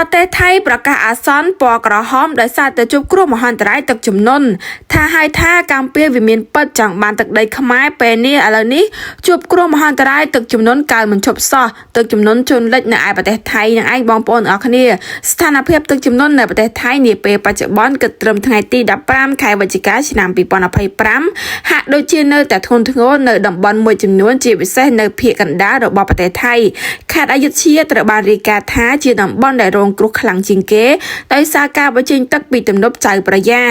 ប្រទេសថៃប្រកាសអាសន្នពណ៌ក្រហមដោយសារតែជួបគ្រោះមហន្តរាយទឹកជំនន់ថាហើយថាកម្ពុជាវាមានពិតចង់បានទឹកដីខ្មែរពេលនេះឥឡូវនេះជួបគ្រោះមហន្តរាយទឹកជំនន់កើមិនឈប់សោះទឹកជំនន់ជន់លិចនៅឯប្រទេសថៃនឹងឯងបងប្អូនទាំងអស់គ្នាស្ថានភាពទឹកជំនន់នៅប្រទេសថៃនាពេលបច្ចុប្បន្នគិតត្រឹមថ្ងៃទី15ខែវិច្ឆិកាឆ្នាំ2025ហាក់ដូចជានៅតែធ្ងន់ធ្ងរនៅតំបន់មួយចំនួនជាពិសេសនៅភាគកណ្ដាលរបស់ប្រទេសថៃខេត្តអយុធ្យាត្រូវបានរាយការណ៍ថាជាតំបន់ដែលរងគ្រោះខ្លាំងជាងគេដោយសារការបញ្ចេញទឹកពីទំនប់ចៅព្រះយា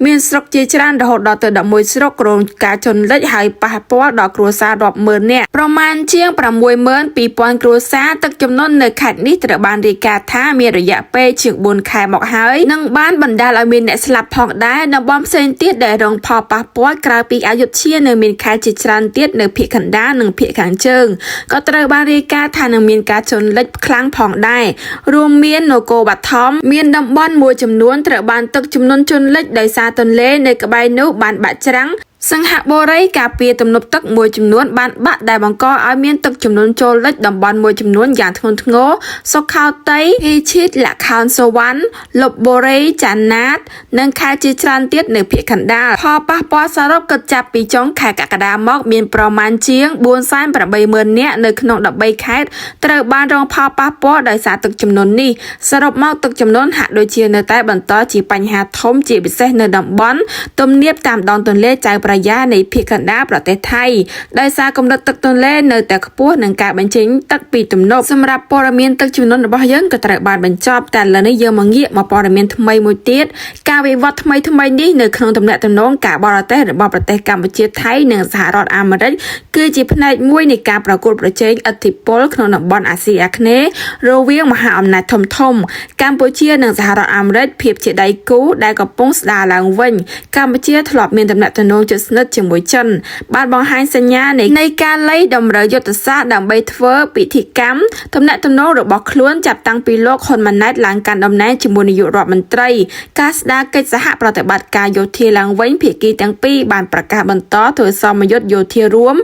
មានស្រុកជាច្រើនរហូតដល់ទៅ11ស្រុករងការជន់លិចហើយប៉ះពាល់ដល់គ្រួសាររាប់ម៉ឺននាក់ប្រមាណជាង62000គ្រួសារទឹកជំនន់នៅខេត្តនេះត្រូវបានរាយការណ៍ថាមានរយៈពេលជាង4ខែមកហើយនិងបានបណ្ដាលឲ្យមានអ្នកស្លាប់ផងដែរតំបន់ផ្សេងទៀតដែលរងផលប៉ះពាល់ក្រៅពីអយុធ្យានៅមានខេត្តជាច្រើនទៀតនៅភាគកណ្ដាលនិងភាគខាងជើងក៏ត្រូវបានរាយការណ៍ថានឹងមានការជន់លិចខ្លាំងផងដែររួមមាននគរបឋមមានតំបន់មួយចំនួនត្រូវបានទឹកជំនន់ជន់លិចដោយសារទន្លេនៅក្បែរនោះបានបាក់ច្រាំងសង្ហបុរីការពារទំនប់ទឹកមួយចំនួនបានបាក់ដែលបង្កឲ្យមានទឹកជំនន់ចូលលិចតំបន់មួយចំនួនយ៉ាងធ្ងន់ធ្ងរសុខោទ័យភីឈិតលខោនសុវណ្ណលុបបុរីចាណាតនិងខេត្តជាច្រើនទៀតនៅភាគកណ្ដាលផលប៉ះពាល់សរុបគិតចាប់ពីចុងខែកក្កដាមកមានប្រមាណជាង480,000នាក់នៅក្នុង13ខេត្តត្រូវបានរងផលប៉ះពាល់ដោយសារទឹកជំនន់នេះសរុបមកទឹកជំនន់ហាក់ដូចជានៅតែបន្តជាបញ្ហាធំជាពិសេសនៅតំបន់ទំនាបតាមដងទន្លេចៅព្រះយានៃភាគកណ្ដាលប្រទេសថៃដោយសារកម្រិតទឹកទន្លេនៅតែខ្ពស់និងការបញ្ចេញទឹកពីទំនប់សម្រាប់ព័ត៌មានទឹកជំនន់របស់យើងក៏ត្រូវបានបញ្ចប់តែឥឡូវនេះយើងមកងាកមកព័ត៌មានថ្មីមួយទៀតការវិវត្តថ្មីថ្មីនេះនៅក្នុងទំនាក់ទំនងការបរទេសរបស់ប្រទេសកម្ពុជាថៃនិងសហរដ្ឋអាមេរិកគឺជាផ្នែកមួយនៃការប្រកួតប្រជែងឥទ្ធិពលក្នុងតំបន់អាស៊ីអាគ្នេយ៍រវាងមហាអំណាចធំធំកម្ពុជានិងសហរដ្ឋអាមេរិកភាពជាដៃគូដែលកំពុងស្ដារឡើងវិញកម្ពុជាធ្លាប់មានទំនាក់ទំនងជិតស្និទ្ធជាមួយចិនបានបង្ហាញសញ្ញានៃការលៃតម្រូវយុទ្ធសាស្ត្រដើម្បីធ្វើពិធីកម្មទំនាក់ទំនងរបស់ខ្លួនចាប់តាំងពីលោកហ៊ុនម៉ាណែតឡើងកាន់តំណែងជាមួយនាយករដ្ឋមន្ត្រីការស្ដារកិច្ចសហប្រតិបត្តិការយោធាឡើងវិញភាគីទាំងពីរបានប្រកាសបន្តធ្វើសមយុទ្ធយោធារួម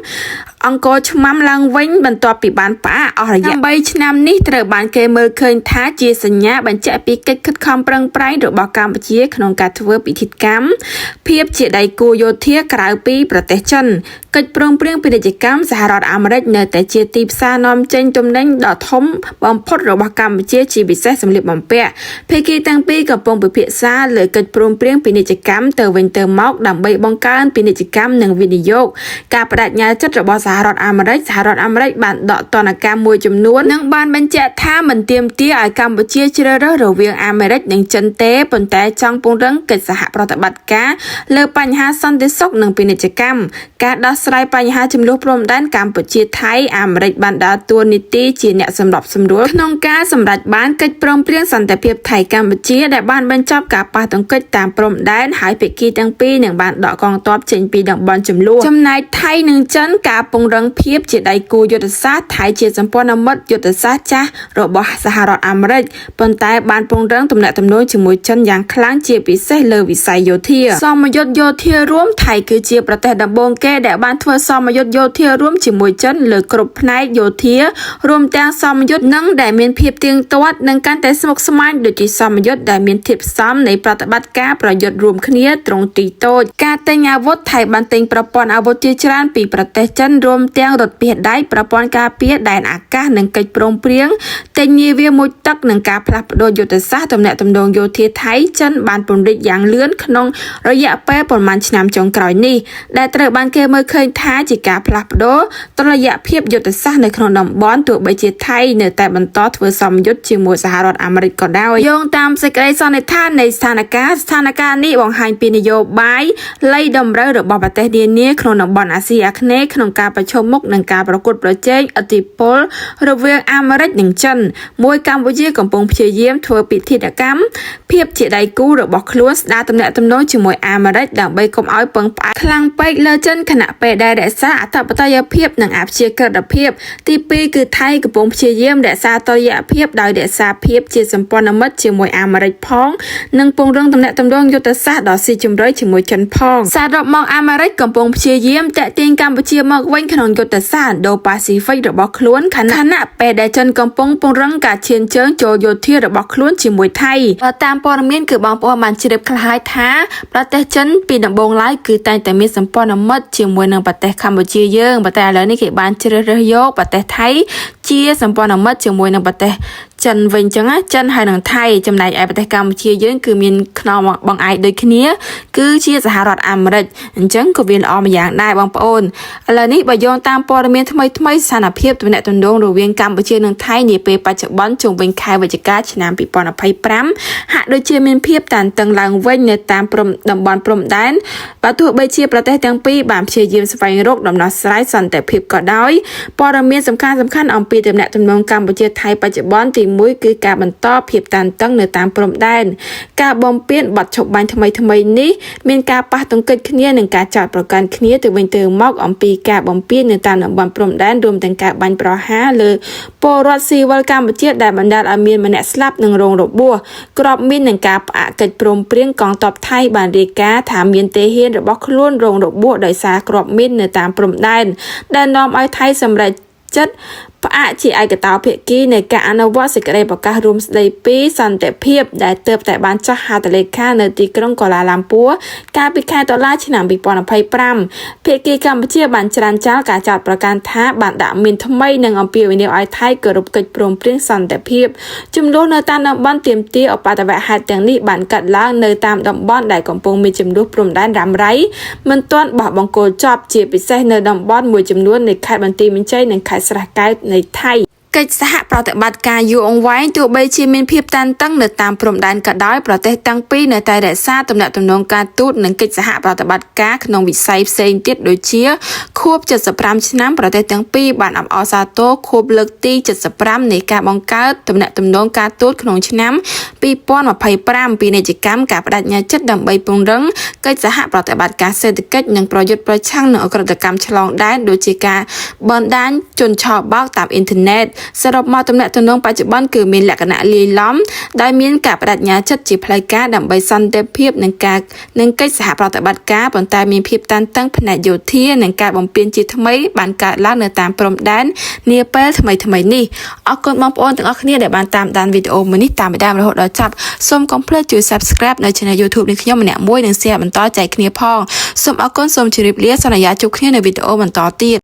អង្គរឆ្មាំឡើងវិញបន្ទាប់ពីបានផ្អាកអស់រយៈ3ឆ្នាំនេះត្រូវបានគេមើលឃើញថាជាសញ្ញាបញ្ជាក់ពីកិច្ចខិតខំប្រឹងប្រែងរបស់កម្ពុជាក្នុងការធ្វើពិធីកម្មភាពជាដៃគូយោធាក្រៅពីប្រទេសចិនកិច្ចព្រមព្រៀងពាណិជ្ជកម្មសហរដ្ឋអាមេរិកនៅតែជាទីផ្សារនាំចេញទំនិញដ៏ធំបំផុតរបស់កម្ពុជាជាពិសេសសម្លៀកបំពាក់ភាគីទាំងពីរកំពុងពិភាក្សាលើកិច្ចព្រមព្រៀងពាណិជ្ជកម្មទៅវិញទៅមកដើម្បីបង្កើនពាណិជ្ជកម្មនិងវិនិយោគការបដិញ្ញាចិត្តរបស់សហរដ្ឋអាមេរិកសហរដ្ឋអាមេរិកបានដកទណ្ឌកម្មមួយចំនួននិងបានបញ្ជាក់ថាមិនទាមទារឲ្យកម្ពុជាជ្រើសរើសរវាងអាមេរិកនិងចិនទេប៉ុន្តែចង់ពង្រឹងកិច្ចសហប្រតិបត្តិការលើបញ្ហាសន្តិសុខនិងពាណិជ្ជកម្មការដោះស្រាយបញ្ហាចំនួនព្រំដែនកម្ពុជាថៃអាមេរិកបានដើរតួនាទីជាអ្នកសម្របសម្រួលក្នុងការសម្រេចបានកិច្ចព្រមព្រៀងសន្តិភាពថៃកម្ពុជាដែលបានបញ្ចប់ការប៉ះទង្គិចតាមព្រំដែនហើយភាគីទាំងពីរនឹងបានដកកងទ័ពចេញពីតំបន់ចំនួនចំណែកថៃនិងចិនការពង្រឹងភាពជាដៃគូយុទ្ធសាស្ត្រថៃជាសម្ព័ន្ធមិត្តយុទ្ធសាស្ត្រចាស់របស់សហរដ្ឋអាមេរិកប៉ុន្តែបានពង្រឹងទំនាក់ទំនងជាមួយចិនយ៉ាងខ្លាំងជាពិសេសលើវិស័យយោធាសមយុទ្ធយោធារួមថៃគឺជាប្រទេសដំបូងគេដែលបានធ្វើសមយុទ្ធយោធារួមជាមួយចិនលើគ្រប់ផ្នែកយោធារួមទាំងសមយុទ្ធនិងដែលមានភាពទៀងទាត់និងកាន់តែស្មុគស្មាញដូចជាសមយុទ្ធដែលមានធាតុផ្សំនៃប្រតិបត្តិការប្រយុទ្ធរួមគ្នាទ្រង់ទីតូចការទិញអាវុធថៃបានទិញប្រព័ន្ធអាវុធជាច្រើនពីប្រទេសចិនរួមទាំងរថពាសដែកប្រព័ន្ធការពារដែនអាកាសនិងកិច្ចព្រមព្រៀងទិញនាវាមួយទឹកនិងការផ្លាស់ប្ដូរយុទ្ធសាស្ត្រទំនាក់ទំនងយោធាថៃចិនបានពង្រីកយ៉ាងលឿនក្នុងរយៈពេលប្រមាណឆ្នាំចុងក្រោយនេះដែលត្រូវបានគេមើលឃើញថាជាការផ្លាស់ប្ដូរតុល្យភាពយុទ្ធសាស្ត្រនៅក្នុងតំបន់ទោះបីជាថៃនៅតែបន្តធ្វើសមយុទ្ធជាមួយសហរដ្ឋអាមេរិកក៏ដោយយោងតាមសេចក្តីសន្និដ្ឋាននៃស្ថានភាពនេះបង្ហាញពីនយោបាយលៃតម្រូវរបស់ប្រទេសនានាក្នុងតំបន់អាស៊ីអាគ្នេយ៍ក្នុងការប្រឈមមុខនឹងការប្រកួតប្រជែងឥទ្ធិពលរវាងអាមេរិកនិងចិនមួយកម្ពុជាកំពុងព្យាយាមធ្វើពិធីកម្មភាពជាដៃគូរបស់ខ្លួនស្ដារទំនាក់ទំនងជាមួយអាមេរិកដើម្បីកុំឲ្យពឹងផ្អែកខ្លាំងពេកលើចិនខណៈពេលដែលរក្សាអធិបតេយ្យភាពនិងអព្យាក្រឹតភាពទី2គឺថៃកំពុងព្យាយាមរក្សាតុល្យភាពដោយរក្សាភាពជាសម្ព័ន្ធមិត្តជាមួយអាមេរិកផងនិងពង្រឹងទំនាក់ទំនងយុទ្ធសាស្ត្រដ៏ស៊ីជម្រៅជាមួយចិនផងសរុបមកអាមេរិកកំពុងព្យាយាមទាក់ទាញកម្ពុជាមកវិញ ក្នុងយុទ្ធសាស្ត្រឥណ្ឌូប៉ាស៊ីហ្វិករបស់ខ្លួនខណៈពេលដែលចិនកំពុងពង្រឹងការឈានជើងចូលយោធារបស់ខ្លួនជាមួយថៃបើតាមព័ត៌មានគឺបងប្អូនបានជ្រាបខ្លះហើយថាប្រទេសចិនពីដំបូងឡើយគឺតែងតែមានសម្ព័ន្ធមិត្តជាមួយនឹងប្រទេសកម្ពុជាយើងប៉ុន្តែឥឡូវនេះគេបានជ្រើសរើសយកប្រទេសថៃជាសម្ព័ន្ធមិត្តជាមួយនឹងប្រទេសចិនវិញចឹងណាចិនហើយនឹងថៃចំណែកឯប្រទេសកម្ពុជាយើងគឺមានខ្នងបងឯកដូចគ្នាគឺជាសហរដ្ឋអាមេរិកអញ្ចឹងក៏វាល្អម្យ៉ាងដែរបងប្អូនឥឡូវនេះបើយោងតាមព័ត៌មានថ្មីថ្មីស្ថានភាពទំនាក់ទំនងរវាងកម្ពុជានិងថៃនាពេលបច្ចុប្បន្នជុំវិញខែវិច្ឆិកាឆ្នាំ2025ហាក់ដូចជាមានភាពតានតឹងឡើងវិញនៅតាមព្រំតំបន់ព្រំដែនបើទោះបីជាប្រទេសទាំងពីរបានព្យាយាមស្វែងរកដំណោះស្រាយសន្តិភាពក៏ដោយព័ត៌មានសំខាន់សំខាន់អំពីទំនាក់ទំនងកម្ពុជាថៃបច្ចុប្បន្នទី1គឺការបន្តភាពតានតឹងនៅតាមព្រំដែនការបំពានបទឈប់បាញ់ថ្មីថ្មីនេះមានការប៉ះទង្គិចគ្នានិងការចោទប្រកាន់គ្នាទៅវិញទៅមកអំពីការបំពាននៅតាមតំបន់ព្រំដែនរួមទាំងការបាញ់ប្រហារលើពលរដ្ឋស៊ីវិលកម្ពុជាដែលបណ្ដាលឲ្យមានម្នាក់ស្លាប់និងរងរបួសក្របមីននិងការផ្អាកកិច្ចព្រមព្រៀងកងទ័ពថៃបានរាយការណ៍ថាមានទាហានរបស់ខ្លួនរងរបួសដោយសារគ្រាប់មីននៅតាមព្រំដែនដែលនាំឲ្យថៃសម្រេចចិត្តផ្អាកជាឯកតោភាគីនៃការអនុវត្តសេចក្តីប្រកាសរួមស្តីពីសន្តិភាពដែលទើបតែបានចុះហត្ថលេខានៅទីក្រុងកូឡាឡាំពួរកាលពីខែតុលាឆ្នាំ2025ភាគីកម្ពុជាបានច្រានចោលការចោទប្រកាន់ថាបានដាក់មានថ្មីនិងអំពាវនាវឲ្យថៃគោរពកិច្ចព្រមព្រៀងសន្តិភាពចំនួននៅតាមតំបន់ទាមទារឧបទ្ទវហេតុទាំងនេះបានកាត់ឡើងនៅតាមតំបន់ដែលកំពុងមានចំនួនព្រំដែនរ៉ាំរ៉ៃមិនទាន់បោះបង្គោលចប់ជាពិសេសនៅតំបន់មួយចំនួននៃខេត្តបន្ទាយមានជ័យនិងខេត្តស្រះកែវនៃថៃកិច្ចសហប្រតិបត្តិការយូរអង្វែងទោះបីជាមានភាពតានតឹងនៅតាមព្រំដែនក៏ដោយប្រទេសទាំងពីរនៅតែរក្សាទំនាក់ទំនងការទូតនិងកិច្ចសហប្រតិបត្តិការក្នុងវិស័យផ្សេងទៀតដូចជាខួប75ឆ្នាំប្រទេសទាំងពីរបានអបអរសាទរខួបលើកទី75នៃការបង្កើតទំនាក់ទំនងការទូតក្នុងឆ្នាំ2025ពាណិជ្ជកម្មការបដិញ្ញាចិត្តដើម្បីពង្រឹងកិច្ចសហប្រតិបត្តិការសេដ្ឋកិច្ចនិងប្រយុទ្ធប្រឆាំងនឹងឧក្រិដ្ឋកម្មឆ្លងដែនដូចជាការបណ្ដាញជនឆបោកតាមអ៊ីនធឺណិតសរុបមកទំនាក់ទំនងបច្ចុប្បន្នគឺមានលក្ខណៈលាយឡំដោយមានការបដិញ្ញាចិត្តជាផ្លូវការដើម្បីសន្តិភាពនិងការនិងកិច្ចសហប្រតិបត្តិការប៉ុន្តែមានភាពតានតឹងផ្នែកយោធានិងការបំពានជាថ្មីបានកើតឡើងនៅតាមព្រំដែននាពេលថ្មីថ្មីនេះអរគុណបងប្អូនទាំងអស់គ្នាដែលបានតាមដានវីដេអូមួយនេះតាមពីដើមរហូតដល់ចប់សូមកុំភ្លេចជួយ Subscribe នៅ Channel YouTube នេះខ្ញុំម្នាក់មួយនិង Share បន្តចែកគ្នាផងសូមអរគុណសូមជម្រាបលាសន្យាជួបគ្នានៅវីដេអូបន្តទៀត។